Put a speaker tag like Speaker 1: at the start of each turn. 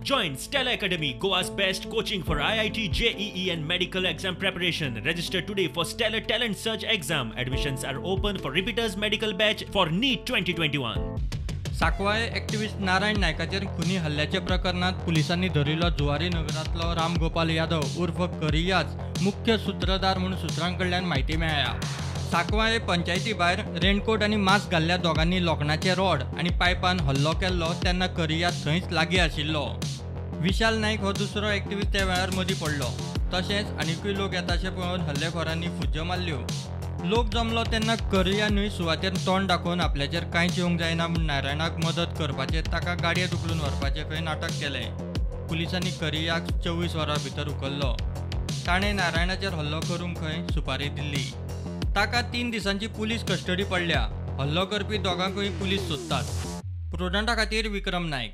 Speaker 1: Join Stella Academy, Goa's best coaching for IIT, JEE and medical exam preparation. Register today for Stellar Talent Search exam. Admissions are open for repeaters medical batch for NEET 2021.
Speaker 2: Sancoale activist Narayan नायकाचेर खुनी हल्ल्याच्या प्रकरणात पुलिसांनी धरिल्लो जुवारी नगरांतलो रामगोपाल यादव उर्फ करियाच मुख्य सूत्रधार म्हूण सुत्रां कडल्यान म्हायती मेळ्ळ्या. सांकवाळे पंचायती भायर रेनकोट आनी मास्क घाल्ल्या दोगांनी लोखणाचे रॉड आनी पायपान हल्लो केल्लो तेन्ना करिया थंयच लागीं आशिल्लो. विशाल नायक हो दुसरो एक्टिविस्ट त्या वेळार मदीं पडलो. तशेंच आनिकूय लोक येताशे पळोवन हल्लेखोरांनी फुज्यो मारल्यो. लोक जमलो तेन्ना करियानूय सुवातेर तोंड दाखोवन आपल्याचेर कांयच येवंक जायना म्हूण नारायणाक मदत करपाचें, ताका गाडयेंत उखलून व्हरपाचें खंय नाटक केलें. पुलिसांनी करियाक 24 वरां भितर उखल्लो. ताणें नारायणाचेर हल्लो करूंक खंय सुपारी दिल्ली. ताका 3 दिसांची पुलीस कस्टडी पडल्या. हल्लो करपी दोगांकूय पुलीस सोदतात. प्रुडंटा खातीर विक्रम नायक.